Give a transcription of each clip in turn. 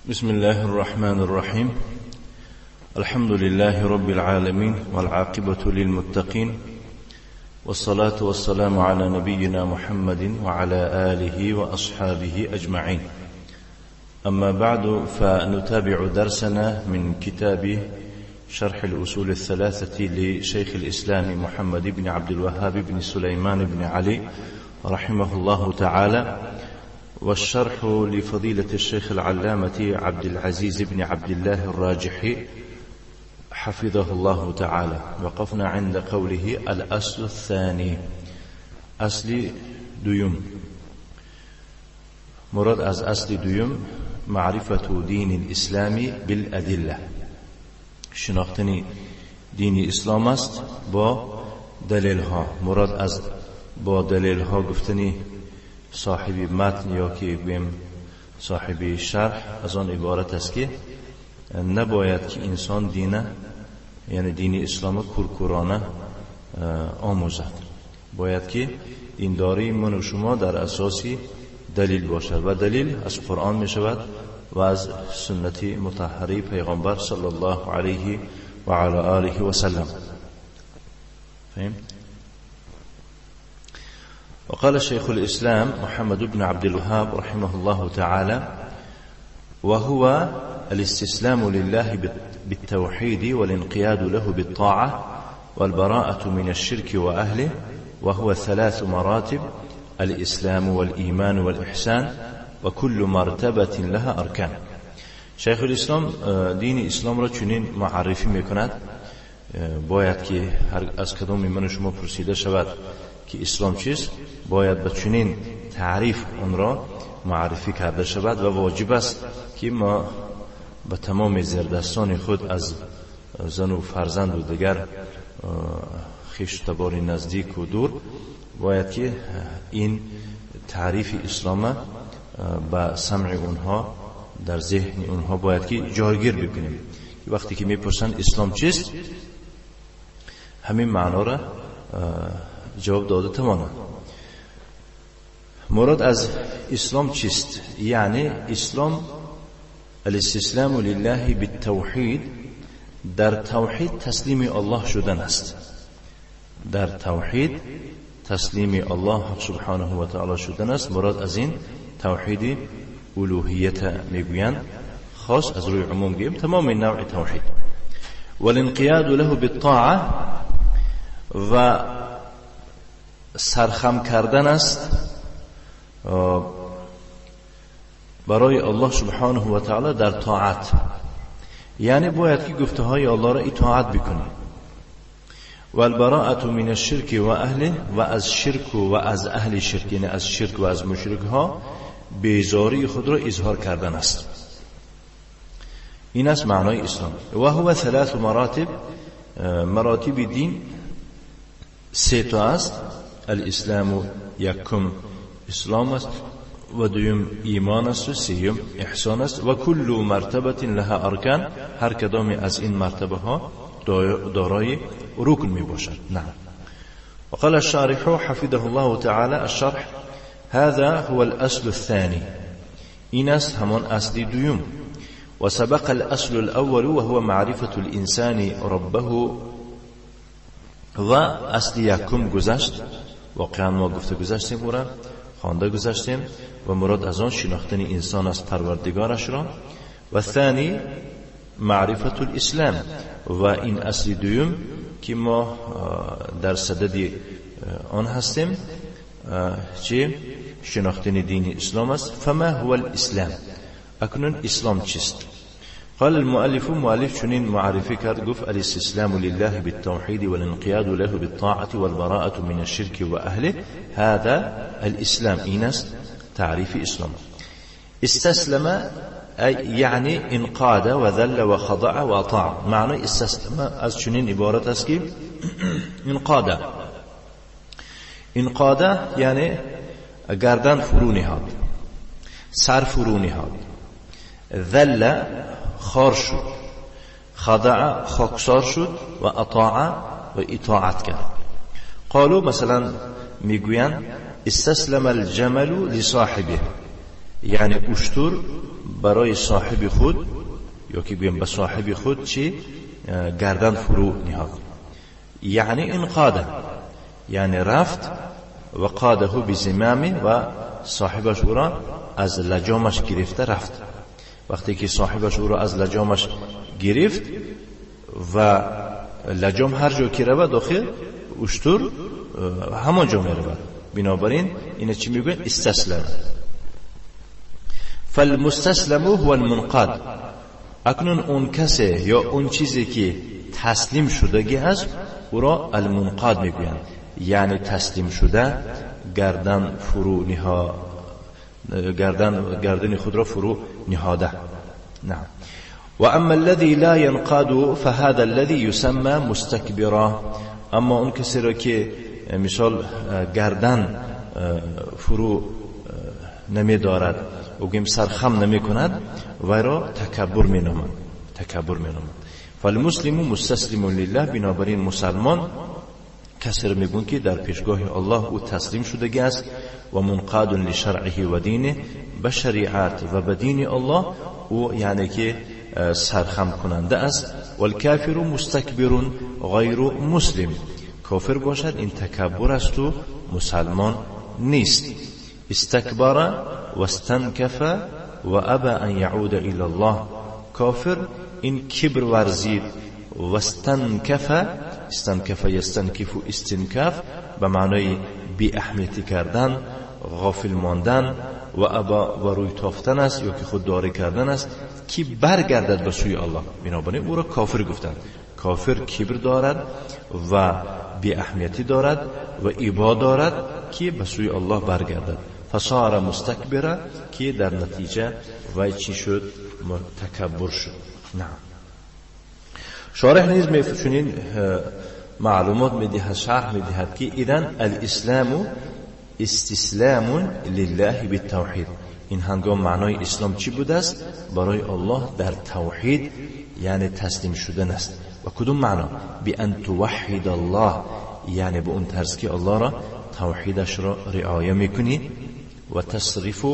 بسم الله الرحمن الرحيم. الحمد لله رب العالمين، والعاقبة للمتقين، والصلاة والسلام على نبينا محمد وعلى آله وأصحابه أجمعين. أما بعد، فنتابع درسنا من كتاب شرح الأصول الثلاثة لشيخ الإسلام محمد بن عبد الوهاب بن سليمان بن علي رحمه الله تعالى، والشرح لفضيلة الشيخ العلامة عبد العزيز بن عبد الله الراجحي حفظه الله تعالى. وقفنا عند قوله الأصل الثاني، اصل دوم. مراد از اصل دوم معرفة دین الإسلام بالأدلة، شناختن دین اسلام است با دلیل ها. مراد از با دلیل ها گفتنی صاحب متن یا که گویم صاحب شرح از آن عبارت است که نباید که انسان دینه، یعنی دین اسلام کورکورانه آموزد. باید که دینداری من و شما در اساسی دلیل باشد و دلیل از قرآن می شود و از سنت مطهری پیغمبر صلی الله علیه و علی آله و سلم. فهمت؟ وقال شيخ الإسلام محمد بن عبد الوهاب رحمه الله تعالى: وهو الاستسلام لله بالتوحيد والانقياد له بالطاعة والبراءة من الشرك وأهله، وهو ثلاث مراتب: الإسلام والإيمان والإحسان، وكل مرتبة لها أركان. شیخ الاسلام دین اسلام را چنین معرفی میکند. باید که هر از کدام من و شما پرسیده شود که اسلام چیست، باید به چنین تعریف آن را معرفی کرده شود و واجب است که ما به تمام زیردستان خود از زن و فرزند و دیگر خویش و تبار نزدیک و دور باید که این تعریف اسلام به سمع اونها، در ذهن اونها باید که جایگیر بکنیم. وقتی که میپرسند اسلام چیست، همین معنا را جواب داده تواند. مراد از اسلام چیست؟ یعنی اسلام الاستسلام لله بالتوحید، در توحید تسلیم الله شدن است. در توحید تسلیم الله سبحانه و تعالی شدن است. مراد از این توحید الوهیت میگویند، خاص از روی عموم گیم تمام نوع توحید. والانقیاد له بالطاعه، و سرخم کردن است برای الله سبحانه و تعالی در طاعت. یعنی باید که گفته های الله را اطاعت بکنی. والبراءة من الشرک و اهله، و از شرک و از اهل شرک، یعنی از شرک و از مشرک ها بیزاری خود را اظهار کردن است. این است معنای اسلام. و هو ثلاث مراتب، مراتب دین سه تا است. الاسلام یکم اسلام است، و دوم ایمان است، و سیوم احسان است. و کل مرتبه لها ارکان، هر کدام از این مرتبه ها دارای رکن می باشد. نعم. وقال الشارح حفظه الله تعالى الشرح: هذا هو الأصل الثاني، این است همان اصل دوم. وسبق الأصل الأول وهو معرفة الإنسان ربه، و اصل یکم گذشت، واقعا ما گفته گذشتیم، او را خوانده گذشتیم و مراد از آن شناختن انسان از پروردگارش را. و ثانی معرفة الاسلام، و این اصل دوم که ما در صدد آن هستیم چه شناختن دین اسلام است. فما هو الاسلام؟ اکنون اسلام چیست؟ قال المؤلف، مؤلف چنین معرفی کرد، گفت: الاستسلام لله بالتوحید والانقیاد له بالطاعة والبراءة من الشرك وأهله، هذا الاسلام. این است تعریف اسلام. استسلم أي یعنی انقاد وذل وخضع وأطاع. معنی استسلم از چنین عبارت است که انقاد، انقاد یعنی گردن فرو نهاد، سر فرو نهاد، ذل خار شد، خضع خاکسار شد، و اطاع و اطاعت کرد. قالوا مثلا میگویند استسلم الجمل لصاحبه، یعنی اشتر برای صاحب خود یا که گویم به صاحب خود چی گردن فرو نهاد، یعنی انقاده، یعنی رفت و قاده بزمامه و صاحبش او را از لجامش گرفته رفت. وقتی که صاحبش او را از لجامش گرفت و لجام هر جا که رود داخل اشتر همان جا می رود، بنابراین اینه چی میگوین؟ استسلم. فالمستسلم هو المنقاد. اکنون اون کسی یا اون چیزی که تسلیم شدگی هست او را المنقاد میگویند، یعنی تسلیم شده، گردن فرو نها، گردن خود را فرو نهاده. نعم. و اما الذي لا ينقاد فهذا الذي يسمى مستكبرا. اما اون کسی را که مثال گردن فرو نمی دارد و گیم سرخم نمی کند وی را تکبر می نامند، تکبر می نامند. فالمسلم مستسلم لله. بنابراین مسلمان کسی را میگون که در پیشگاه الله او تسلیم شدگی است و منقاد لشرعه و دینه، به شریعت و به دین الله او یعنی که سرخم کننده است. والکافر مستکبر غیر مسلم. کافر باشد این تکبر است و مسلمان نیست. استکبر و استنکف و ابا ان یعود الی الله. کافر این کبر ورزید و استنکف، استنکف یستنکف استنکاف به معنای بی اهمیتی کردن، غافل ماندن و ابا و روی تافتن است یا که خودداری کردن است که برگردد به سوی الله. بنابراین او را کافر گفتند. کافر کبر دارد و بی اهمیتی دارد و ابا دارد که به سوی الله برگردد. فصار مستکبره که در نتیجه وی چی شد؟ تکبر شد. نعم. شارح نیز چنین معلومات میدهد، شرح میدهد که اذن الاسلام استسلام لله بالتوحید. این هنگام معنای اسلام چی بوده است؟ برای الله در توحید یعنی تسلیم شدن است. و کدوم معنا؟ بأن توحد الله، یعنی به اون طرز که الله را توحیدش را رعایه میکنی و تصرف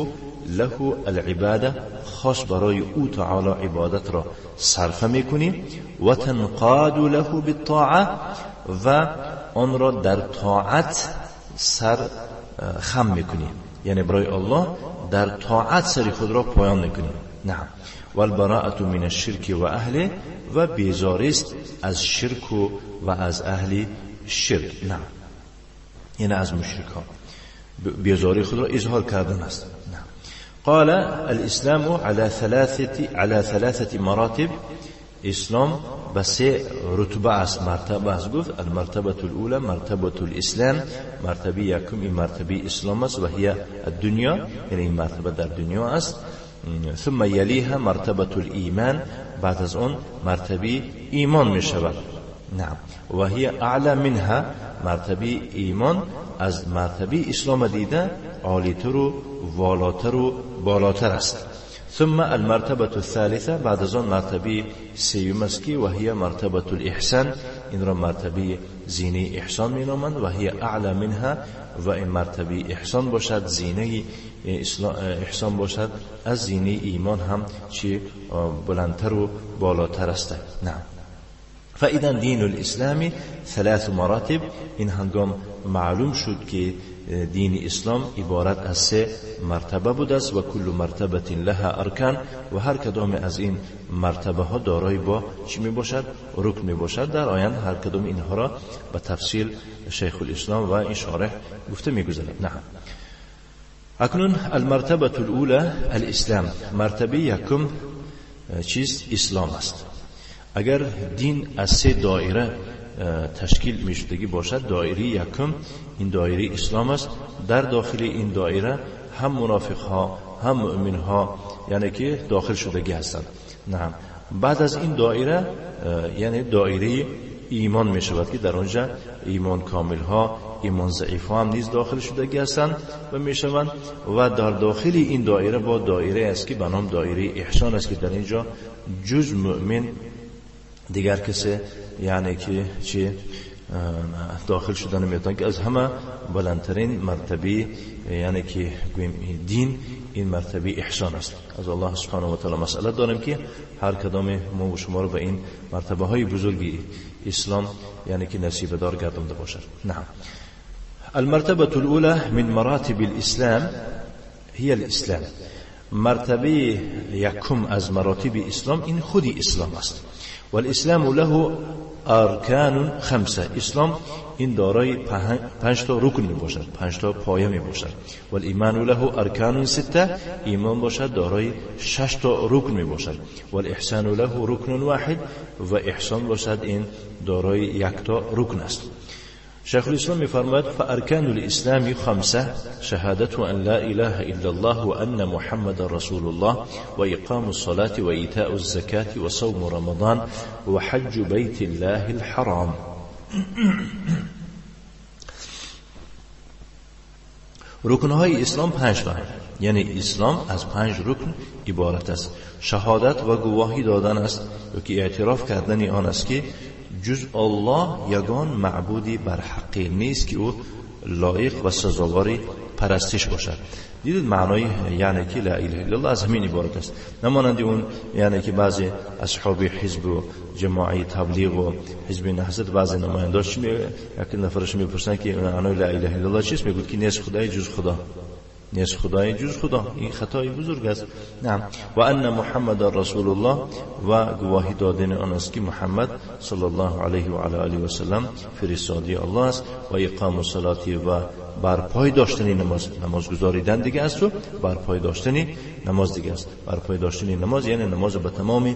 له العباده، خاص برای او تعالی عبادت را صرفه میکنی و تنقاد له بالطاعه و آن را در طاعت سر خم میکنی، یعنی برای الله در طاعت سر خود را پایان میکنی. نعم. والبراءة من الشرک و اهله، و بیزاریست از شرک و از اهل شرک. نعم، یعنی از مشرک ها بیزاری خود را اظهار کردن است. نعم. قال الاسلام على ثلاثة مراتب. اسلام به سه رتبه است، مرتبه است. گفت المرتبه الاولى مرتبه الاسلام، مرتبه یکم این مرتبه اسلام است و هي الدنیا، یعنی این مرتبه در دنیا است. ثم یلیها مرتبه الایمان، بعد از آن مرتبه ایمان می شود. نعم. و هي اعلى منها، مرتبه ایمان از مرتبه اسلام دیده عالیتر و والاتر و بالاتر است. ثم المرتبة الثالثة، بعد از آن مرتبه سیوم است که و هي مرتبة الإحسان، این را مرتبه زینه احسان می نامند و هي اعلى منها، و این مرتبه احسان باشد، زینه احسان باشد از زینه ایمان هم چی بلندتر و بالاتر است. نعم. فإذا دین الاسلام ثلاث مراتب. این هنگام معلوم شد که دین اسلام عبارت از سه مرتبه بوده است و کل مرتبه لها ارکان، و هر کدام از این مرتبه ها دارای با چی می باشد؟ رکن می باشد. در آینده هر کدام اینها را به تفصیل شیخ الاسلام و این شارح گفته می گذارد. نعم. اکنون المرتبه الاولى الاسلام، مرتبه یکم چیز اسلام است. اگر دین از سه دایره تشکیل میشدگی باشد، دایره یکم این دایره اسلام است. در داخل این دایره هم منافق ها هم مؤمن ها یعنی که داخل شدگی هستند. نعم. بعد از این دایره یعنی دایره ایمان می شود که در آنجا ایمان کامل ها، ایمان ضعیف ها هم نیز داخل شدگی هستند و می شوند. و در داخل این دایره با دایره است که به نام دایره احسان است که در اینجا جز مؤمن دیگر کسی یعنی که چی داخل شدن نمیتونن که از همه بلندترین مرتبه یعنی که گوییم دین این مرتبه احسان است. از الله سبحانه و تعالی مسئله داریم که هر کدام ما و شما رو به این مرتبه های بزرگی اسلام یعنی که نصیب دار گردانده باشد. نعم. المرتبة الأولى من مراتب الإسلام هي الإسلام. مرتبه یکم از مراتب اسلام این خودی اسلام است. والاسلام له ارکان خمسه. اسلام این دارای 5 تا رکن می باشد، 5 تا پایه می باشد. والایمان له ارکان سته. ایمان باشد دارای 6 تا رکن می باشد. والاحسان له رکن واحد. و احسان باشد این دارای 1 تا رکن است. شيخ الإسلام يفرماد فأركان الإسلام 5: شهادة أن لا إله إلا الله وأن محمد رسول الله وإقام الصلاة وإيتاء الزكاة وصوم رمضان وحج بيت الله الحرام. رکنهای اسلام 5 تا، یعنی اسلام از 5 رکن عبارت است. شهادت و گواهی دادن است و که اعتراف کردن آن است که جز الله یگان معبودی بر حق نیست که او لایق و سزاوار پرستش باشد. دیدید معنای یعنی که لا اله الا الله از همین عبارت است. نمانند اون یعنی که بعضی اصحاب حزب و جماعی تبلیغ و حزب نهضت بعضی نماینداش یک نفرش میپرسن که معنای لا اله الا الله چیست، میگوید که نیست خدای جز خدا، نیست خدای جز خدا. این خطای بزرگ است. نعم. و ان محمد رسول الله و گواهی دادن آن است که محمد صلی الله علیه و علی آله و سلم فرستاده الله است. و اقام الصلاه و برپای داشتن نماز، نماز گزاریدن دیگه است و برپای داشتن نماز دیگه است. برپای داشتن نماز یعنی نماز به تمام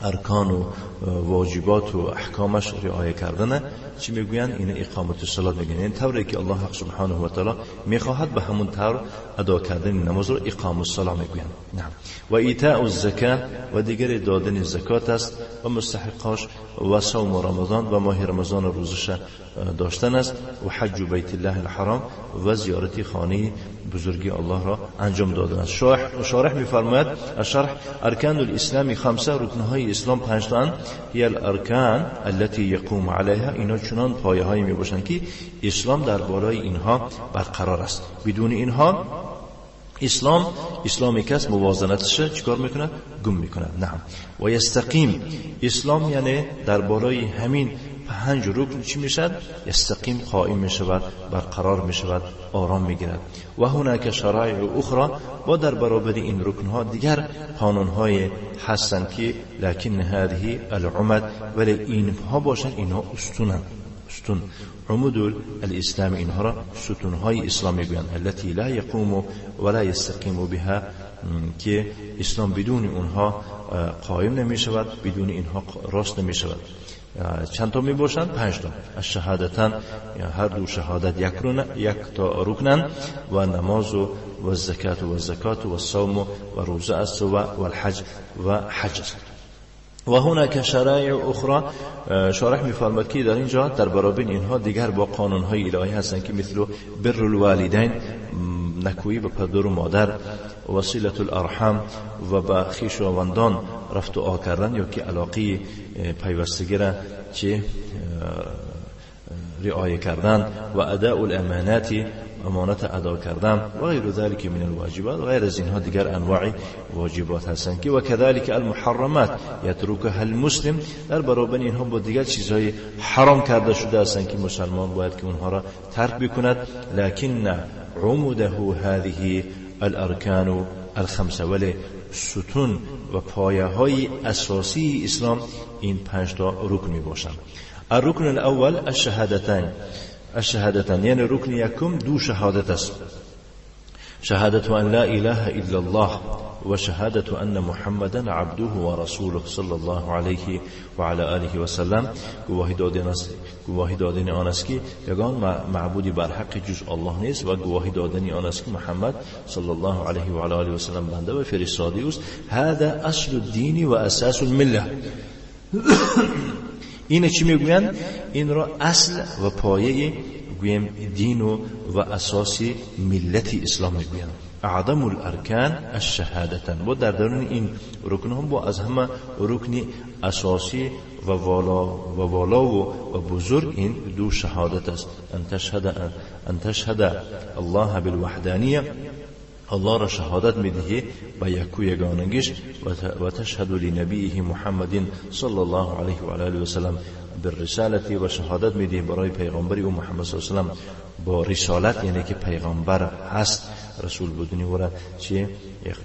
ارکان و واجبات و احکامش رعایت کردن. چی میگویند؟ این اقامت الصلاه میگن. این طوری که الله سبحانه و تعالی میخواهد به همون طور ادا کردن نماز رو اقامت الصلاه میگویند. نعم. و ایتاء الزکات و دیگر دادن زکات است و مستحقاش و صوم رمضان و ماه رمضان روزش داشتن است و حج بیت الله الحرام و زیارت خانه بزرگی الله را انجام دادن است. شارح میفرماید الشرح ارکان الاسلام 5، رکنهای اسلام 5 تا، هي الارکان التي يقوم عليها. اینا چنان پایه هایی می باشند که اسلام در بالای اینها برقرار است. بدون اینها اسلام کس موازنتش چیکار میکنه؟ گم میکنه. نعم. و یستقیم. اسلام یعنی در بالای همین 5 رکن چی میشد؟ یستقیم، قائم میشود، برقرار میشود، آرام میگیرد. و هناک شرایع اخرى، با در برابر این رکنها دیگر قانونهای هستند که لکن هذه العمد، ولی اینها باشند، اینها استونند. ستون عمود الاسلام، اینها را ستونهای اسلام میگویند. التي لا يقوم ولا يستقيم بها، که اسلام بدون اونها قائم نمیشود، بدون اینها راست نمیشود. چند تا می باشند؟ 5 تا. الشهادتان، هر دو شهادت یک تا رکنن، و نماز و زکات و زکات و صوم و روزه است و الحج و حج است. و هناک شرایع اخرى. شارح می‌فرماید که در اینجا در برابر اینها دیگر با قانون‌های الهی هستند که مثل بر الوالدین، نکویی به پدر و مادر، وصلة الارحام و به خویشاوندان رفت و آ کردن یا که علاقه پیوستگی را چه رعایه کردن، و اداء الامانات، امانت ادا کردن، و غیر ذلك من الواجبات، و غیر از اینها دیگر انواع واجبات هستند که و كذلك المحرمات یترکها المسلم. در برابر اینها با دیگر چیزهای حرام کرده شده هستند که مسلمان باید که اونها را ترک بکند. لكن عمده هذه الارکان الخمسه، ولی ستون و پایه های اساسی اسلام این 5 تا رکن می باشند. الرکن الاول الشهادتان. الشهادتان یعنی رکن یکم دو شهادت است: شهادة أن لا إله إلا الله و شهادة أن محمدا عبده ورسوله صلى الله عليه وعلى آله وسلم. گواهی دادن آن است که یگان معبودی بر حق جز الله نیست و گواهی دادن آن است که محمد صلی الله علیه و علی آله و سلم بنده و فرستاده اوست. هذا اصل الدین و اساس المله. این چی میگویند؟ این را اصل و پایه گویم دین و اساس ملت اسلام میگویند. اعظم الارکان الشهادتان. با در درون این رکن هم با از همه رکن اساسی و والا و بزرگ این دو شهادت است. ان تشهد الله بالوحدانیه، الله را شهادت میدهی با یکو یگانگیش، و تشهد لنبیه محمد صلی الله علیه و آله و سلم بالرسالة، و شهادت میدهی برای پیغمبر او محمد صلی الله علیه و سلم با رسالت، یعنی که پیغمبر هست، رسول بودنی ورا چه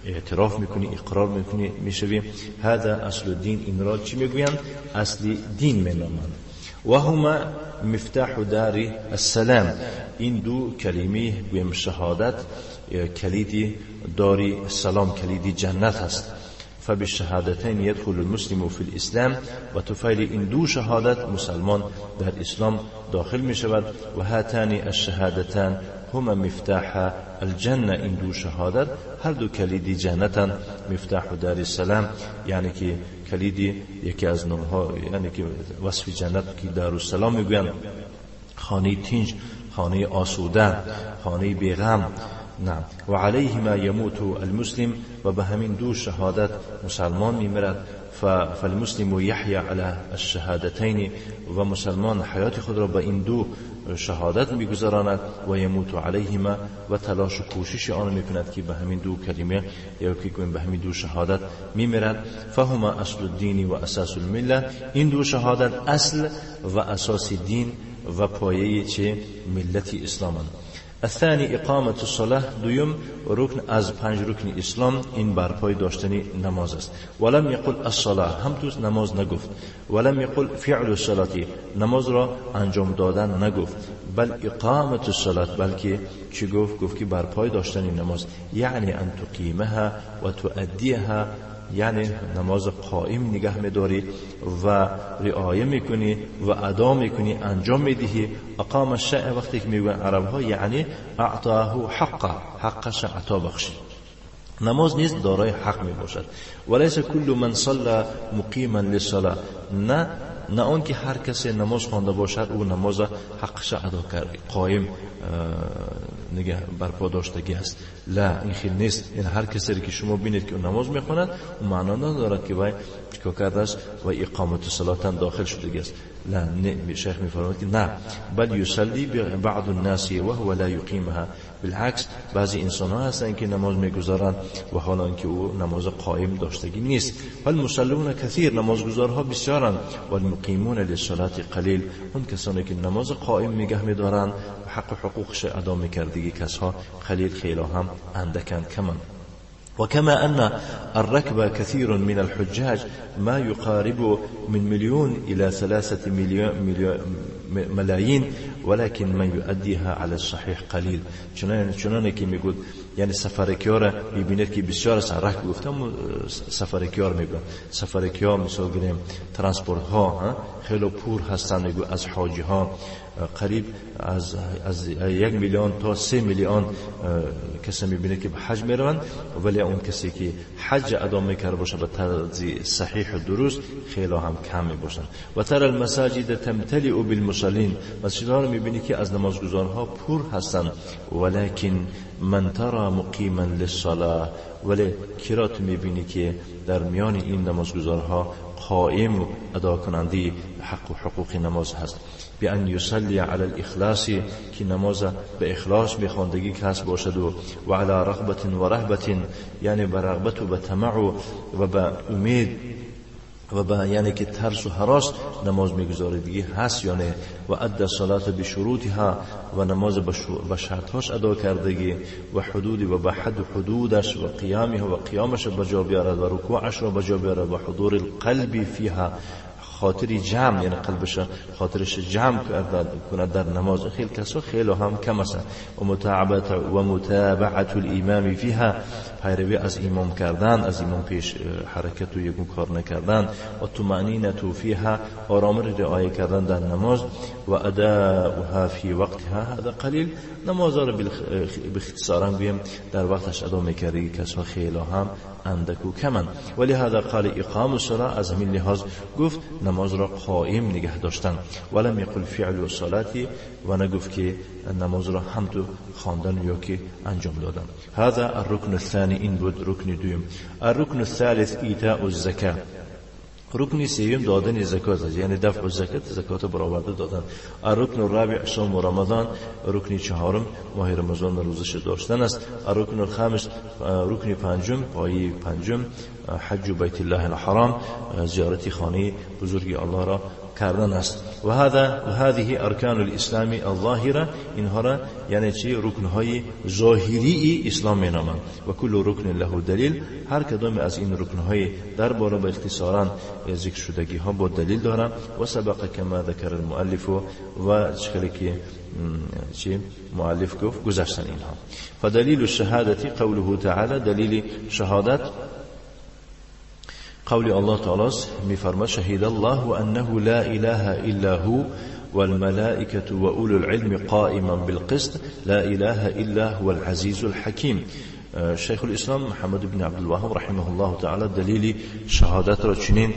اعتراف میکنی، اقرار میکنی میشوی. هذا اصل الدین، این را چی میگویند؟ اصل دین مینامند. و هما مفتاح دار السلام، این دو کلمه گویم شهادت کلید دار السلام، کلید جنت هست. فبالشهادتين يدخل المسلم في الإسلام، وتفعل إن دو شهادت مسلمان در اسلام داخل می شود. و هاتان الشهادتان هما مفتاح الجنة، این دو شهادت هر دو کلید جنتن، مفتاح دار السلام، یعنی که کلید یکی از نامها، یعنی که وصف جنت که دار السلام میگویند، خانه تینج، خانه آسوده، خانه بیغم. نعم. و علیهما یموت المسلم، و به همین دو شهادت مسلمان میمیرد. فالمسلم یحیا علی الشهادتین، و مسلمان حیات خود را به این دو شهادت میگذراند. و یموت علیهما، و تلاش و کوشش آن میکند که به همین دو کلمه یا که به همین دو شهادت میمیرد. فهما اصل الدین و اساس المله، این دو شهادت اصل و اساس دین و پایه چه ملت اسلامند. الثاني اقامة الصلاة، دویم رکن از پنج رکن اسلام این برپای داشتن نماز است. ولم یقل الصلاة، هم توس نماز نگفت. ولم یقل فعل الصلاة، نماز را انجام دادن نگفت. بل اقامة الصلاة، بلکه چی گفت؟ گفت که برپای داشتن نماز، یعنی ان تقیمها و تؤدیها، یعنی نماز قائم نگه می‌داری و رعایه میکنی و ادا میکنی، انجام میدهی. اقام الشیء، وقتی که میگن عرب ها یعنی اعطاه حقه، حقش عطا بخشید. نماز نیز دارای حق میباشد. وليس كل من صلى مقیما للصلاه، نه آن که هر کسی نماز خوانده باشد او نماز حقش ادا کرد، قائم نگه برپا داشتگی است. لا، این خیلی نیست. این هر کسی که شما بینید که او نماز میخواند، او معنا ندارد که وای چیکار کرده است و اقامت صلات داخل شدگی است. لا، نه، شیخ میفرماید که نه، بل یصلی بعض الناس وهو لا یقیمها. بالعکس بعضی انسان ها هستند که نماز میگذارند و حالا اینکه او نماز قائم داشتگی نیست. والمصلون کثیر، نمازگزارها بسیارند. والمقیمون للصلاه قلیل، اون کسانی که نماز قائم نگه میدارند و حق حقوقش ادا میکردگی کسها قلیل، خیلی هم اندکند، کمند. وكما أن الركب كثير من الحجاج ما يقارب من 1 إلى 3 ملايين، ولكن من يؤديها على الصحيح قليل. چنانه که میگود، یعنی سفرکیار را میبیند که بسیار است. رکب گفتم سفرکیار میگن، سفرکیار مثال گیریم ترانسپورت ها خیلی پور هستند، میگو از حاجی ها قریب از 1 میلیون تا 3 میلیون کسی میبینه که به حج میروند، ولی اون کسی که حج ادا میکرده باشه به طرز صحیح و درست خیلی هم کم میباشند. و تر المساجد تمتلئ بالمصلین، مسجدها رو میبینی که از نمازگزارها پر هستند. ولكن من ترى مقیما للصلاه، ولی کرات میبینی که در میان این نمازگزارها قائم و ادا کننده حق و حقوق نماز هست. بأن يصلي على الإخلاص، که نماز به اخلاص میخواندگی کس باشد، و على رغبة و رهبة، یعنی به رغبت و به طمع و به امید و به یعنی که ترس و هراس نماز میگذاره دیگه هست یا نه. و ادى الصلاة بشروطها، و نماز به شرطهاش ادا کردگی، و حدود و به حد حدودش، و قیامها و قیامش به جا بیارد، و رکوعش را به جا بیارد، و حضور القلب فیها، خاطری جمع، یعنی قلبش خاطرش جمع کند در نماز. خیلی کسا خیلی هم کم هستند. و متابعت الامام فیها، پیروی از امام کردن، از امام پیش حرکت و یکون کار نکردن، و طمأنینة فیها آرام رعایت کردن در نماز، و اداؤها فی وقتها هذا قلیل. نماز را به اختصارا گویم در وقتش ادا میکردی کسا خیلی هم اندک و کمن. ولی هذا قال اقام الصلاة، از همین لحاظ گفت نماز را قائم نگه داشتن، ولم یقل فعل الصلاة و نگفت که نماز را هم تو خواندن یا که انجام دادن. هذا الركن الثاني، این بود رکن دوم. الركن الثالث ایتاء الزکاة، رکن سوم دادن زکات است، یعنی دفع زکات، زکات برآورده دادن. الرکن الرابع صوم رمضان، رکن چهارم ماه رمضان روزش داشتن است. الرکن الخامس، رکن پنجم، پایه پنجم حج بیت الله الحرام، زیارت خانه بزرگ الله را کردن است. و هذا و هذه ارکان الاسلام الظاهره، اینها را یعنی چی؟ رکنهای ظاهری اسلام مینامند. و کل رکن له دلیل، هر کدام از این رکنهای در بالا به اختصارا ذکر شدگی ها با دلیل دارند. و سبق کما ذکر المؤلف، و شکلی که چی مؤلف گفت گذشتن اینها. فدلیل الشهادة قوله تعالی، دلیل شهادت قول الله تعالی میفرماد شهید الله انه لا اله الا هو والملائكة وأولو العلم قائما بالقسط لا اله الا هو العزيز الحكيم. شیخ الاسلام محمد بن عبدالوهاب رحمه الله تعالی دلیل شهادت را چنین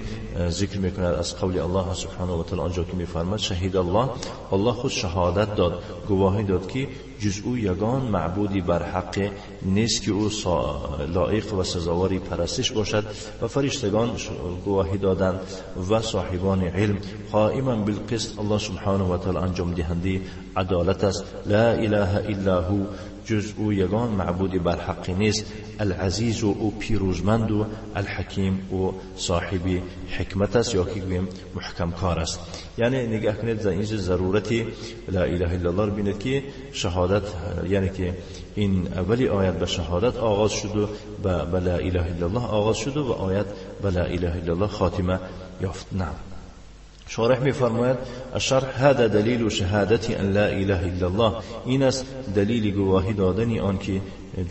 ذکر میکند از قول الله سبحانه و تعالی آنجا که میفرماد شهید الله، الله خود شهادت داد، گواهی داد که جز او یگان معبودی بر حق نیست که او لایق و سزاواری پرستش باشد، و فرشتگان گواهی دادند و صاحبان علم قائما بالقسط، الله سبحانه و تعالی انجام دهنده عدالت است. لا اله الا هو، جز او یگان معبودی بر حق نیست، العزیز و او پیروزمند و الحکیم و صاحب حکمت است یا که گوییم محکم کار است. یعنی نگاه کنید در اینجا ضرورت لا اله الا الله رو ببینید که شهادت، یعنی که این اولی آیت به شهادت آغاز شد و به لا اله الا الله آغاز شد و آیت به لا اله الا الله خاتمه یافت. نعم. شارح می‌فرماید الشرح هذا دلیل شهادت ان لا اله الا الله، این است دلیل گواهی دادن آن که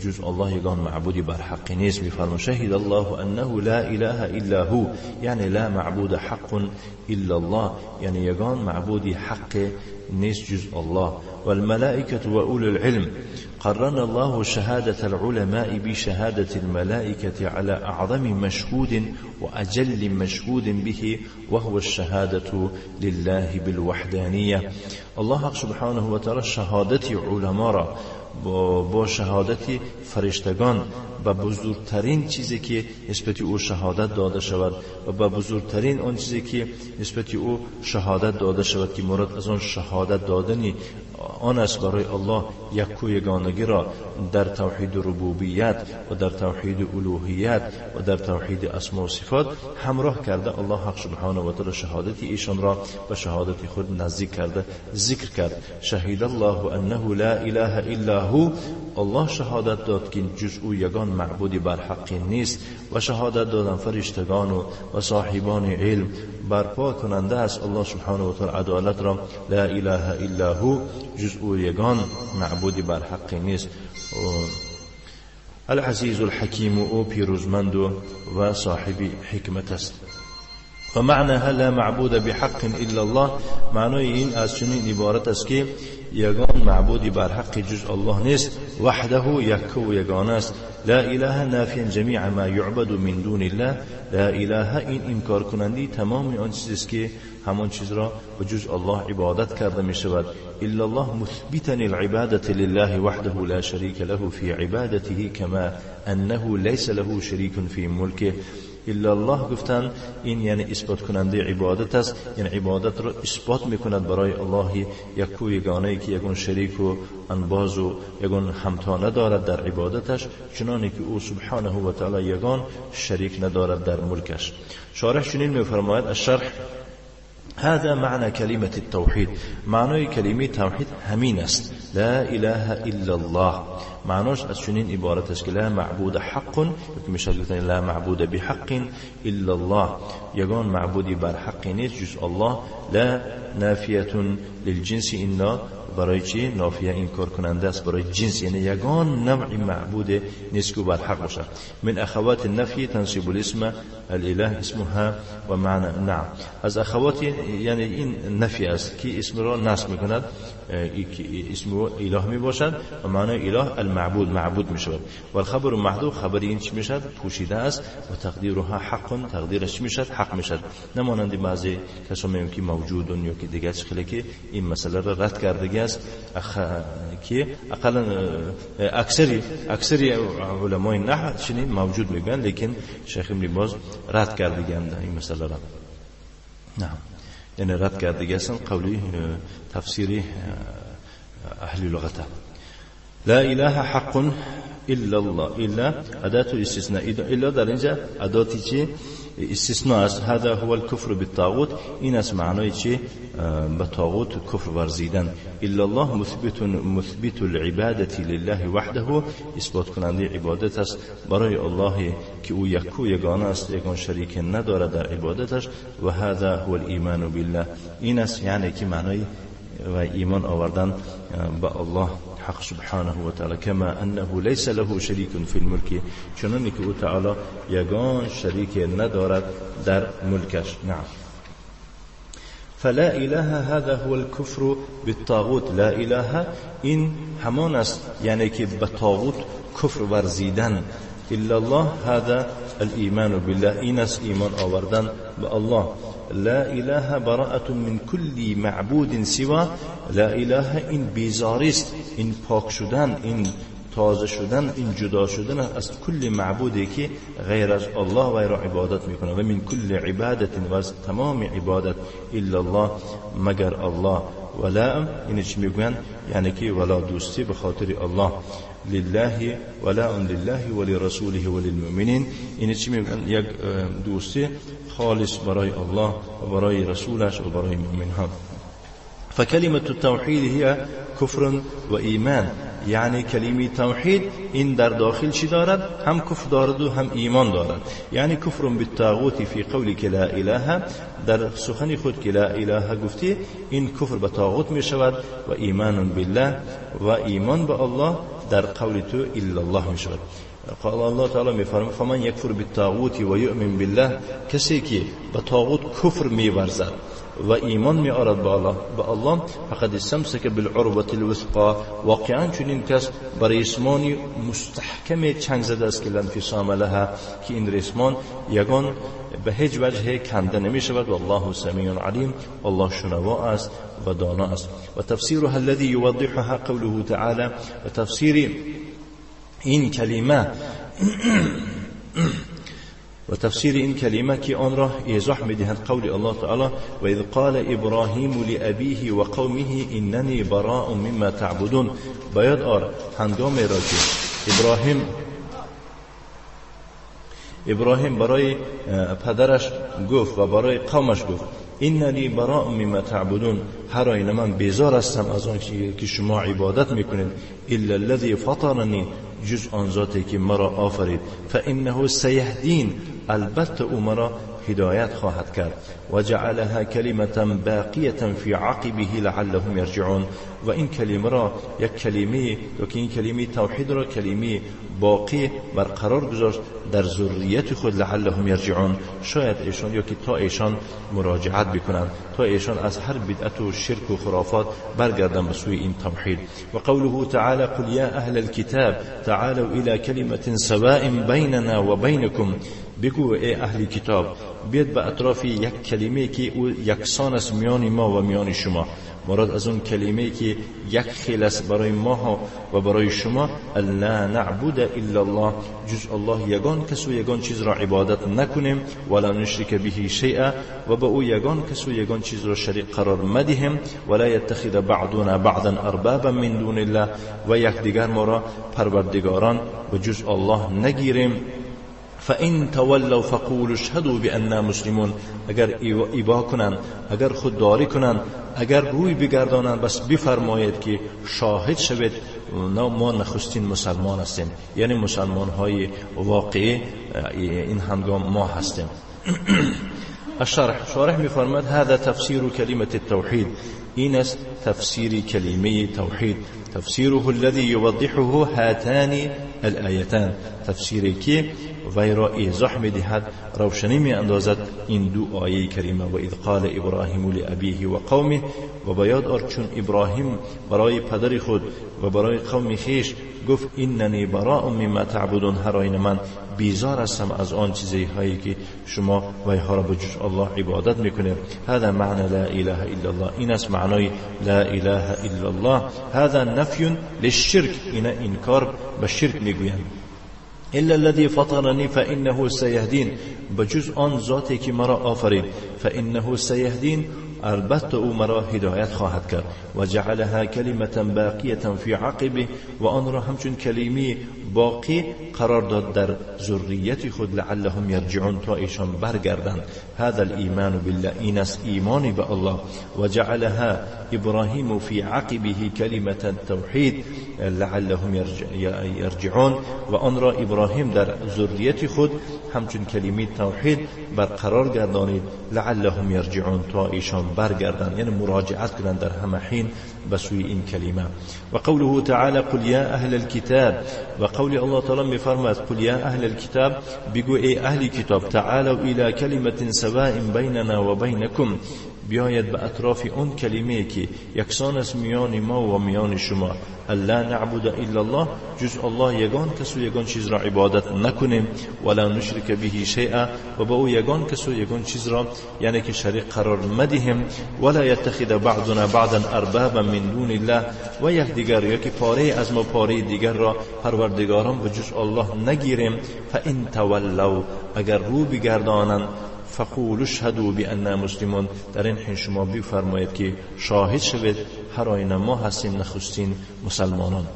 جز الله یگان معبودی بر حق نیست. می‌فرماید شهد الله انه لا اله الا هو، یعنی لا معبود حق الا الله، یعنی یگان معبودی حق نیست جز الله. والملائكة وأولو العلم، قرن الله شهادة العلماء بشهادة الملائكة على أعظم مشهود وأجل مشهود به وهو الشهادة لله بالوحدانية. الله سبحانه وتعالى شهادة علماء با شهادت فرشتگان به بزرگترین چیزی که نسبت او شهادت داده شود و به بزرگترین آن چیزی که نسبت او شهادت داده شود که مراد از آن شهادت دادنی آن است برای الله یک و یگانگی را در توحید ربوبیت و در توحید الوهیت و در توحید اسما و صفات همراه کرده. الله حق سبحانه و تعالی شهادت ایشان را به شهادت خود نزدیک کرده ذکر کرد. شهید الله انه لا اله الا هو، الله شهادت داد که جز او یگان معبودی بر حق نیست، و شهادت دادن فرشتگان و صاحبان علم برپا کننده است الله سبحانه و تعالی عدالت را. لا اله الا هو، جز او یگان معبودی بر حق نیست. العزیز الحکیم، او پیروزمند و صاحب حکمت است. و معناها لا معبود بحق الا الله، معنای این از چنین عبارت است که یگان معبودی بر حق جز الله نیست، وحده یک و یگانه است. لا اله نافیا جمیع ما یعبد من دون الله، لا اله این انکار کننده تمام آن چیزی است که همان چیز را به جز الله عبادت کرده می شود. الا الله مثبتا العبادة لله وحده لا شریک له فی عبادته كما انه ليس له شریک فی ملکه. الا الله گفتن این یعنی اثبات کننده عبادت است، یعنی عبادت را اثبات میکند برای الله یک و یگانه که یگان شریک و انباز و یگان همتا ندارد در عبادتش، چنانه که او سبحانه و تعالی یگان شریک ندارد در ملکش. شارح چنین میفرماید الشرح هذا معنى كلمة التوحيد، معنى كلمة توحيد همين است، لا إله إلا الله. معناش از چنین عبارت است که لا معبود حق، که میشد گفتن لا معبود بحق الا الله، یگان معبودی بر حق نیست جز الله. لا نافیه للجنس، اینا برای چی؟ نافیه این کار کننده است برای جنس، یعنی یگان نوع معبود نیست که بر حق باشد. من اخوات النفی تنصیب الاسم الاله اسمها و معنی نعم. از اخوات یعنی این نفی است که اسم را نصب میکند، اسم اله می باشد و معنی اله المعبود، معبود می شود. و الخبر محذوف، خبر این چی می شود؟ پوشیده است. و تقدیرها حق، تقدیرش چی می شود؟ حق می شود. نمانند بعضی کسا میگن که موجود یا که دیگه چه که این مسئله را رد کرده است، که اقلا اکثری علمای نحو چنین موجود میگن، لیکن شیخ ابن باز رد کرده این مسئله را. نعم، یعنی رد کرده هستند قولی تفسیری اهل لغته. لا اله حق الا الله، الا اداه استثناء، الا در اینجا اداه چی؟ استثناء است. هذا هو الكفر بالطاغوت، این است معنای چی؟ به طاغوت کفر ورزیدن. الا الله مثبت العبادة لله وحده، اثبات کننده عبادت است برای الله که او یکو یگانه است، یگان شریک ندارد در عبادتش. و هذا هو الایمان بالله، این است یعنی که معنای و ایمان آوردن به الله حق سبحانه و تعالی. کما انه لیس له شریک فی الملک، چنانی که او تعالی یگان شریک ندارد در ملکش. نعم. فلا اله هذا هو الكفر بالطاغوت. لا اله این همان است یعنی که به طاغوت کفر ورزیدن. الا الله هذا الايمان بالله، این است ایمان آوردن به الله. لا اله براءة من كل معبود سوا. لا اله این بیزاری است، این پاک شدن، این تازه شدن، این جدا شدن از کل معبودی که غیر از الله و را عبادت میکنه. و من کل عبادت، و از تمام عبادت، الا الله مگر الله. ولا این چی میگوین؟ یعنی که ولا دوستی به خاطر الله، لله ولاء لله ولرسوله وللمؤمنین. این چی میگن؟ یک دوستی خالص برای الله و برای رسولش و برای مؤمن ها. فکلمة التوحید هي کفر و ایمان، یعنی کلمه توحید این در داخل چی دارد؟ هم کفر دارد و هم ایمان دارد. یعنی کفر بالطاغوت فی قولک لا اله، در سخن خود که لا اله گفتی این کفر به طاغوت می شود، و ایمان بالله و ایمان به الله در قول تو الا الله می شود. قال الله تعالی می فرماید فمن یکفر بالطاغوت و یؤمن بالله، کسی که به طاغوت کفر می ورزد و ایمان می آرد به الله، فقد استمسک بالعروة الوثقا، واقعا چنین کس بر ریسمان مستحکم چنگ زده است که لا انفصام لها، که این ریسمان یگان به هیچ وجه کنده نمی شود. والله سمیع علیم، الله شنوا است و دانا است. و تفسیرها الذي یوضحها قوله تعالی، و تفسیر این کلمه و تفسیر این کلمه که آن را ایضاح می‌دهد قول الله تعالی و اذ قال ابراهیم لأبیه و قومه اننی براء مما تعبدون. باید آر هنگام را که ابراهیم برای پدرش گفت و برای قومش گفت اننی براء مما تعبدون، هر آینه من بیزار هستم از آن که شما عبادت میکنید، الا الذی فطرنی، جز آن ذاتی که مرا آفرید، فانه سیهدین، البته او مرا هدایت خواهد کرد، و جعلها کلمة باقیة فی عقبه لعلهم یرجعون. و این کلمه را یک کلمه یا که این کلمه توحید را کلمه باقی برقرار گذاشت در ذریت خود، لعلهم یرجعون، شاید ایشان یا که تا ایشان مراجعت بکنند، تا ایشان از هر بدعت و شرک و خرافات برگردند به سوی این توحید. و قوله تعالی قل یا اهل الكتاب تعالوا الى کلمة سواء بیننا و بینکم، بگو ای اهل کتاب بیاد به اطراف یک کلمه که او یکسان است میان ما و میان شما. مراد از اون کلمه که یک خیل است برای ما و برای شما، الا نعبد الا الله، جز الله یگان کس و یگان چیز را عبادت نکنیم، ولا نشرک به شیئا، و به او یگان کس و یگان چیز را شریک قرار مدهیم، ولا یتخذ بعضنا بعضا اربابا من دون الله، و یکدیگر ما را پروردگاران و جز الله نگیریم. فإن تولوا فقولوا اشهدوا بأننا مسلمون، اگر ایبا کنند، اگر خودداری کنند، اگر روی بگردانند، بس بفرمایید که شاهد شوید ما نخستین مسلمان هستیم، یعنی مسلمان های واقعی این هنگام ما هستیم. الشرح، شارح می‌فرماید هذا تفسیر کلمة التوحید، این است تفسیر کلمه توحید. تفسیره الذي يوضحه هاتان الآیتان، تفسیری که وی را ایضاح می‌دهد، روشنی می‌اندازد این دو آیه کریمه. و اذ قال ابراهیم لأبیه و قومه، و بیاد آر چون ابراهیم برای پدر خود و برای قوم خویش گفت اننی براء مما تعبدون، هر آینه من بیزار هستم از آن چیزهایی که شما ویها را به جز الله عبادت میکنید. هذا معنی لا اله الا الله، این است معنای لا اله الا الله. هذا نفی للشرک، این انکار به شرک میگویند. الا الذي فطرني فانه سيهدين، بجز آن ذاتی که مرا آفرید، فانه سيهدين، البته او مرا هدایت خواهد کرد. و جعلها کلمة باقیة فی عقبه، و آن را همچون کلمه باقی قرار داد در ذریت خود، لعلهم یرجعون، تا ایشان برگردند. هذا الایمان بالله، این است ایمان به الله. و جعلها ابراهیم فی عقبه کلمة التوحید لعلهم یرجعون، و آن را ابراهیم در ذریت خود همچون کلمه توحید برقرار گردانید، لعلهم یرجعون، تا ایشان برگردند، یعنی مراجعت کنند در همه حین به سوی این کلمه. و قوله تعالی قل یا اهل الكتاب، و قول الله تعالی میفرماید قل یا اهل الكتاب، بگو ای اهل کتاب، تعالوا الى کلمة سواء بیننا و بینکم، بیاید به اطراف اون کلمه که یکسان است میان ما و میان شما، الا نعبد الا الله، جز الله یگان کس و یگان چیز را عبادت نکنیم، ولا نشرک به شیئا، و به او یگان کس و یگان چیز را یعنی که شریک قرار مدهیم، ولا یتخذ بعضنا بعضا اربابا من دون الله، و یک دیگر یکی پاره از ما پاره دیگر را پروردگاران به جز الله نگیریم. فان تولوا، اگر رو بگردانند، فقولوا اشهدوا بأننا مسلمون، در این حین شما بفرمایید که شاهد شوید هر آینه ما هستیم نخستین مسلمانان.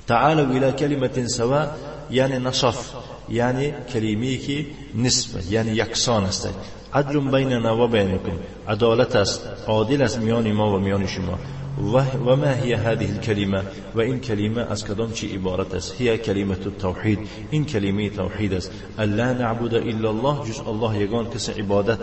تعالوا الى کلمة سواء، یعنی نصف، یعنی کلمه که نصف، یعنی یکسان است. عدل بیننا و بینکم، عدالت است، عادل است میان ما و میان شما. و ما هي هذه الكلمة، و این کلمه از کدام چی عبارت است؟ هي کلمة التوحید، این کلمه توحید است. الا نعبد الا الله، جز الله یگان کس عبادت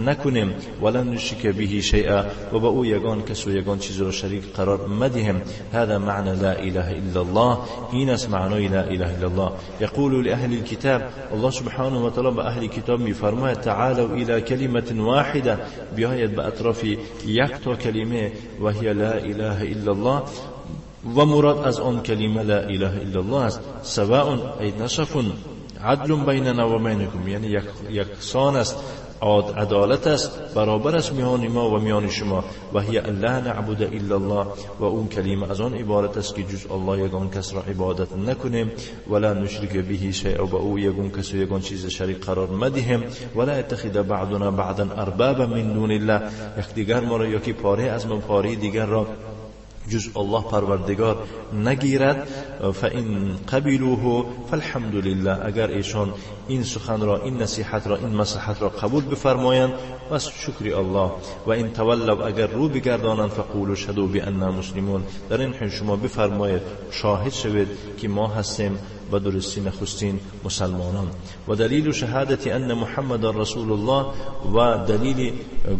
نکنیم، ولا نشرک به شیئا، و به او یگان کس و یگان چیز را شریک قرار مدهیم. هذا معنى لا اله الا الله، این است معنای لا اله الا الله. یقول لاهل الكتاب، الله سبحانه و تعالی به اهل کتاب میفرماید تعالوا الى کلمة واحدة، بیاید به اطراف یک تا کلمه، و هي لا اله الا الله، و مراد از آن کلمه لا اله الا الله است. سواء ای نصف عدل بیننا و بینکم، یعنی یکسان است، عدالت است، برابر است میان ما و میان شما. و هی لا نعبد الا الله، و اون کلمه از آن عبارت است که جز الله یگان کس را عبادت نکنیم، ولا نشرک به شیئا، و او یگان کس و یگان چیز شریک قرار مدهیم، ولا یتخذ بعضنا بعضا اربابا من دون الله، یکدیگر ما را یکی پاره از ما پاره دیگر را جز الله پروردگار نگیرد. فإن قبلوه فالحمد لله، اگر ایشان این سخن را، این نصیحت را، این مصلحت را قبول بفرمایند پس شکر الله. و این تولوا، اگر رو بگردانند، فقولوا اشهدوا بأننا مسلمون، در این حین شما بفرمایید شاهد شوید که ما هستیم و درستی نخستین مسلمانان. و دلیل شهادت ان محمد رسول الله، و دلیل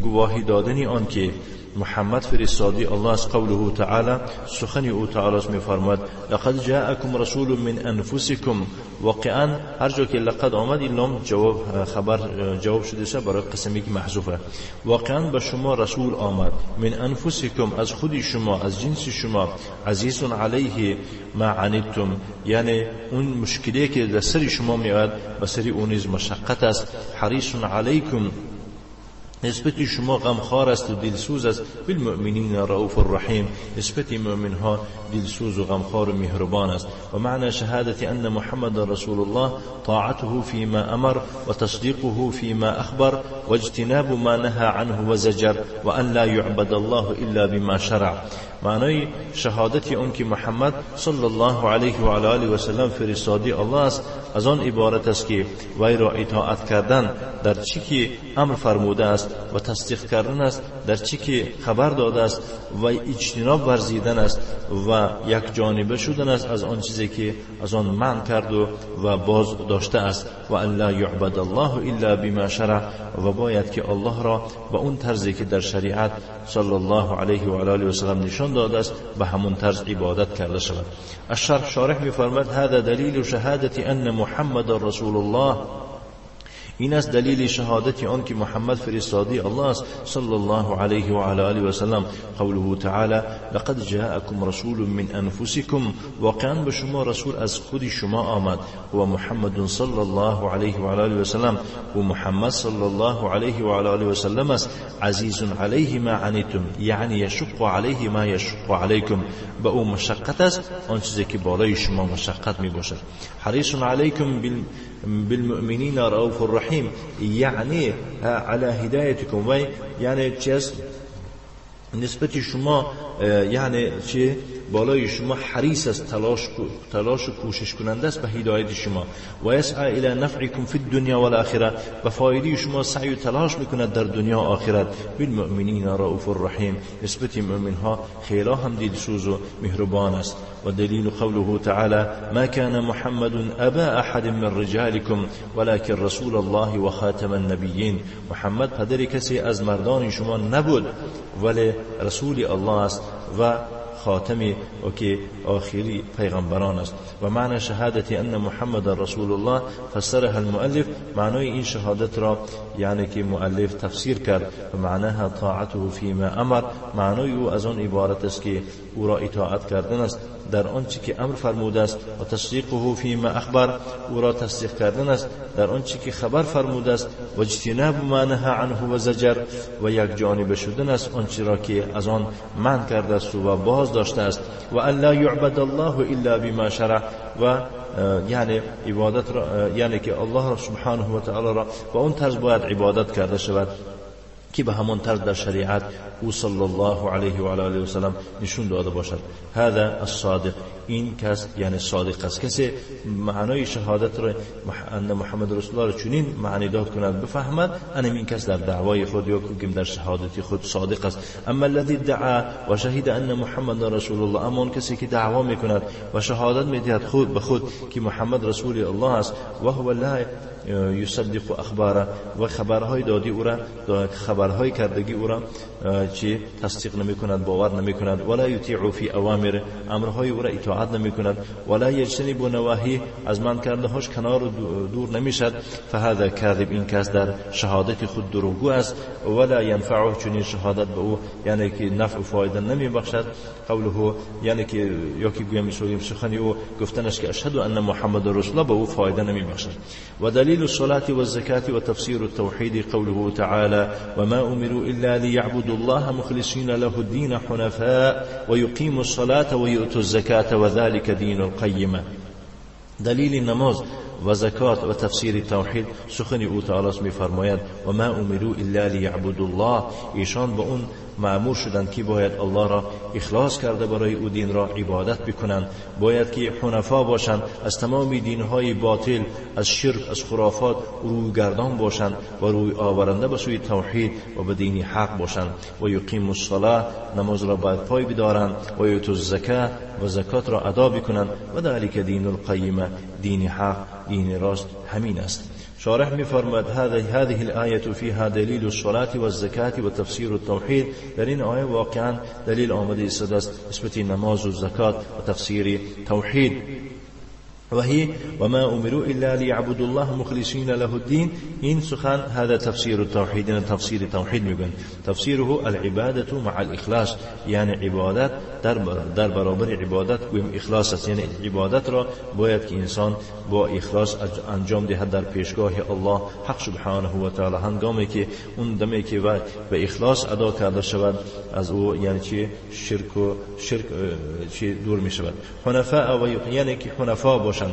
گواهی دادن آن که محمد فرستادی الله است، قوله تعالی، سخن او تعالی است می‌فرماید لقد جاءکم رسول من انفسکم. واقعا هر جا که لقد آمد این لام جواب خبر جواب شده است برای قسمی که محذوفه. واقعا به شما رسول آمد، من انفسکم، از خود شما، از جنس شما، عزیز علیه ما عنتم، یعنی اون مشکلی که در سر شما میآید به سر او نیز مشقت است. حریص علیکم، نسبت شما غمخوار است و دلسوز است. بالمؤمنین رؤوف الرحیم، نسبت مؤمن ها دلسوز و غمخوار و مهربان است. و معنی شهادت ان محمد رسول الله طاعته فيما امر وتصديقه فيما اخبر واجتناب ما نهى عنه وزجر وان لا يعبد الله الا بما شرع. معنای شهادت اون که محمد صلی الله علیه و علی آله و سلم فرستادی الله است، از آن عبارت است که وی را اطاعت کردن در چی که امر فرموده است است و تصدیق کردن است در چی که خبر داده است و اجتناب ورزیدن است و یک جانبه شدن است از آن چیزی که از آن منع کرد و باز داشته است. و ان لا یعبد الله الا بما شرع، و باید که الله را به اون طرزی که در شریعت صلی الله علیه و آله و سلم نشان داده است به همون طرز عبادت کرده شود. الشرح شارح می‌فرماید هذا دلیل شهادت ان محمد رسول الله، این است دلیل شهادت آن که محمد فرستاده الله است صلی الله علیه و علی آله و سلم. قوله تعالی لقد جاءکم رسول من انفسکم، واقعا به شما رسول از خود شما آمد، و محمد صلی الله علیه و علی آله و سلم، و محمد صلی الله علیه و علی آله و سلم است. عزیز علیه ما عنیتم، یعنی یشق علیه ما یشق علیکم، به او مشقت است آن چیزی که بالای شما مشقت می باشد. حریص علیکم بالمؤمنین رؤوف الرحیم، یعنی على هدایتکم، و یعنی چیز نسبت شما، یعنی چه بالای شما حریص است، تلاش و کوشش کننده است به هدایت شما. و یسعی الی نفعکم فی الدنیا والآخرة، به فایده شما سعی و تلاش میکند در دنیا و آخرت. بالمؤمنین رؤوف الرحیم، نسبت مؤمن ها خیلی هم دلسوز و مهربان است. و دلیل قوله تعالی ما كان محمد ابا احد من رجالكم ولكن رسول الله و خاتم النبیین، محمد پدر کسی از مردان شما نبود ولی رسول الله است و خاتم و که آخری پیغمبران است. و معنی شهادت ان محمد رسول الله فسرها المؤلف، معنای این شهادت را یعنی که مؤلف تفسیر کرد. و معناها طاعته فيما امر، معنای او از آن عبارت است که او را اطاعت کردن است در آنچه که امر فرموده است، و تصدیقه فيما اخبر، او را تصدیق کردن است در آنچه که خبر فرموده است، و اجتناب ما نهى عنه و زجر، و یک جانب شدن است آنچه را که از آن منع کرده است و باز داشته است. و ان لا یعبد الله الا بما شرع، و یعنی عبادت را، یعنی که الله سبحانه و تعالی را با اون طرز باید عبادت کرده شود که به همان طرز در شریعت او صلی الله علیه و آله و سلم نشون داده باشد. هذا الصادق، این کس یعنی صادق است، کسی معنای شهادت را ان محمد رسول الله را چنین معنی داد کند بفهمد، ان این کس در دعوای خود یا که در شهادت خود صادق است. اما الذي دعا و شهد ان محمد رسول الله، اما آن کسی که دعوا میکند و شهادت میدهد خود به خود که محمد رسول الله است، و هو لا یصدق اخباره، و خبرهای دادی او را، خبرهای کردگی او را چی تصدیق نمی کند، باور نمی کند، ولا یطیع فی اوامر، امرهای او را اطاعت نمی کند، ولا یجتنب نواهی، از من کرده هاش کنار و دور نمی شد، فهذا کاذب، این کس در شهادت خود دروغگو است. ولا ینفعه، چنین شهادت به او یعنی که نفع و فایده نمی بخشد. قوله، یعنی که یا که گویم سخنی او گفتنش که اشهد ان محمد رسول الله به او فایده نمی بخشد. و دلیل الصلاة والزكاة وتفسير التوحيد قوله تعالى وما أمروا إلا ليعبدوا الله مخلصين له الدين حنفاء ويقيموا الصلاة ويؤتوا الزكاة وذلك دين القيمة. دلیل نماز و زکات و تفسیر توحید سخن او تعالی می فرماید و ما امروا الا لیعبدوا الله، ایشان به اون مأمور شدند که باید الله را اخلاص کرده برای او دین را عبادت بکنند، باید که حنفا باشند، از تمام دینهای باطل، از شرک، از خرافات روی گردان باشند و روی آورنده به سوی توحید و به دین حق باشند. و یقیم الصلاه، نماز را باید پای بدارند، و یؤتوا الزکات، و زکات را ادا بکنند، و ذلک دین القیمه، دین حق، دین راست همین است. شارح می‌فرماید هذه الآية فيها دلیل الصلاة والزکاة و تفسیر التوحید. در این آیه واقعا دلیل آمده است نسبت نماز و زکات و تفسیر توحید. وهي وما أمروا إلا ليعبدوا الله مخلصين له الدين. إن سخن هذا تفسير التوحيد، إن تفسير التوحيد میگن تفسيره العبادة مع الإخلاص، یعنی عبادت در برابر عبادت گویم اخلاص است، یعنی عبادت را باید که انسان با اخلاص انجام دهد در پیشگاه الله حق سبحانه و تعالی. هنگامی که اون دمی که به اخلاص ادا کرده شود از او یعنی چی شرک و شرک چی دور می شود. حنفاء و یعنی که حنفاء باشند.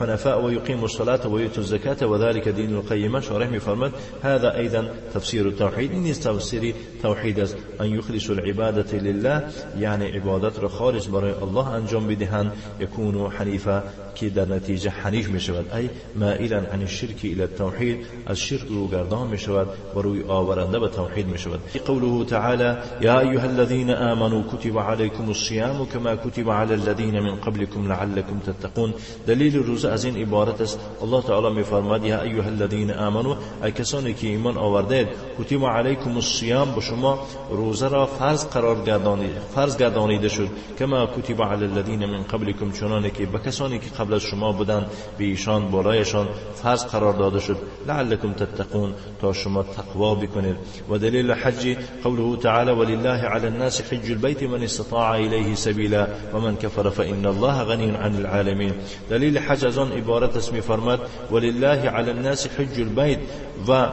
حنفاء ويقيموا الصلاة ويؤتوا الزكاة وذلك دين القيمة. شارح می‌فرماد هذا أيضا تفسير التوحيد، این تفسیر توحید است، أن يخلصوا العبادة لله، یعنی عبادت را خالص برای الله انجام بدهند، يكون حنیفا که در نتیجه حنیف می شود، ای مائلا عن الشرك إلى التوحید، از شرک روگردان می شود و روی آورنده به توحید می شود. قوله تعالى يا أيها الذين آمنوا كتب عليكم الصيام كما كتب على الذين من قبلكم لعلكم تتقون. دلیل روزه از این عبارت است. الله تعالی می‌فرماید یا ایها الذین آمنوا، ای کسانی که ایمان آوردید، کتب علیکم الصیام، به شما روزه را فرض قرار گردانید، فرض گردانیده شد، کما کتب علی الذین من قبلکم، چنانه که به کسانی که قبل از شما بودند به ایشان بالایشان فرض قرار داده شد، لعلکم تتقون، تا شما تقوا بکنید. و دلیل حج قوله تعالی ولله علی الناس حج البیت من استطاع الیه سبیلا ومن کفر فإن الله غنی عن العالمین. دلیل حج از آن عبارت است، می‌فرماد ولله علی الناس حج البیت، و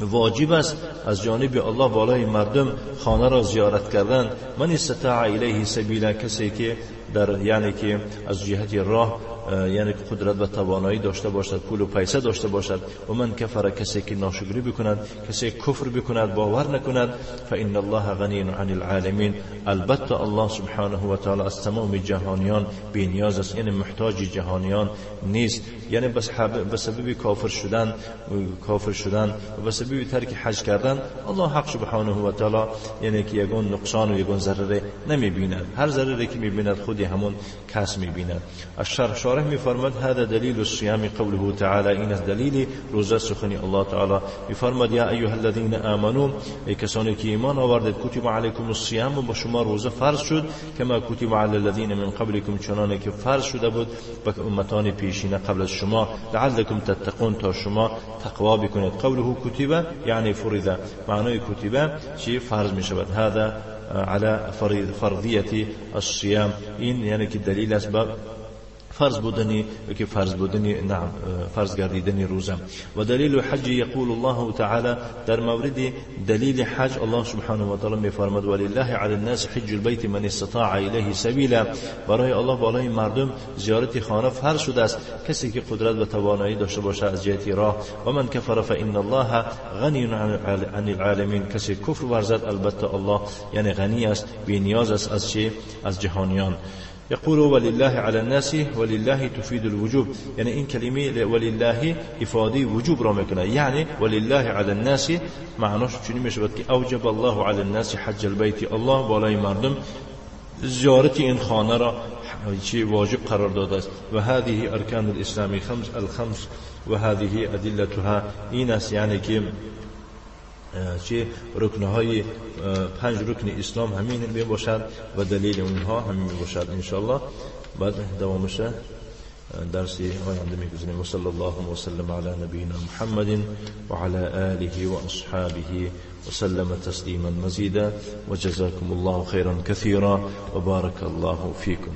واجب است از جانب الله بالای مردم خانه را زیارت کردن، من استطاع الیه سبیلا، کسی که در یعنی که از جهت راه یعنی قدرت و توانایی داشته باشد، پول و پیسه داشته باشد. و من کفر، کسی که ناشکری بکند، کسی کفر بکند، باور نکند، فإن الله غنی عن العالمین، البته الله سبحانه و تعالی از تمام جهانیان بی نیاز است، یعنی محتاج جهانیان نیست. یعنی به سبب کافر شدن و به سبب ترک حج کردن الله حق سبحانه و تعالی یعنی که یگان نقصان و یگان ضرر نمیبیند، هر ضرری که میبیند خودی همون کس میبیند. الشرح شارح میفرماد هذا دلیل الصيام قوله تعالی، این است دلیل روزه سخنی الله تعالی. میفرماد یا ایها الذین آمنوا، ای کسانی که ایمان آوردید، کتب علیکم الصیام، با شما روزه فرض شد، کما کتب علی الذین من قبلکم، چنانه که فرض شده بود به امتان پیشینه قبل از شما، لعلکم تتقون، تا شما تقوا بکنید. قوله کتب یعنی فرض، معنای کتب چی فرض می شود. هذا على فرضیت الصيام، این یعنی که دلیل است بر فرض بودنی که فرض بودنی نعم فرض گردیدنی روزه. و دلیل حج یقول الله تعالی، در مورد دلیل حج الله سبحانه و تعالی میفرماد ولله علی الناس حج البیت من استطاع الیه سبیلا، برای الله بالای مردم زیارت خانه فرض شده است، کسی که قدرت و توانایی داشته باشه از جهت راه. و من کفر فان الله غنی عن العالمین، کسی کفر ورزد البته الله یعنی غنی است، بی نیاز است از چی؟ از جهانیان. يقول ولله على الناس، ولله تفيد الوجوب، يعني إن كلمة ولله إفادي وجوب را میکنه، يعني ولله على الناس معناش چنین میشود که اوجب الله على الناس حج البيت، الله بالای مردم زیارت این خانه را چی واجب قرار داده است. و هذه ارکان الاسلام خمس الخمس و هذه ادلتها، این است یعنی که چه رکنهای پنج رکن اسلام همین می باشد و دلیل اونها همین می باشد. انشاءالله بعد دوامش درس آینده میگذاریم. و صلی الله و سلم علی نبینا محمد و علی آله و اصحابه و سلم تسلیما مزیدا و جزاکم الله خیرا کثیرا و بارک الله فیکم.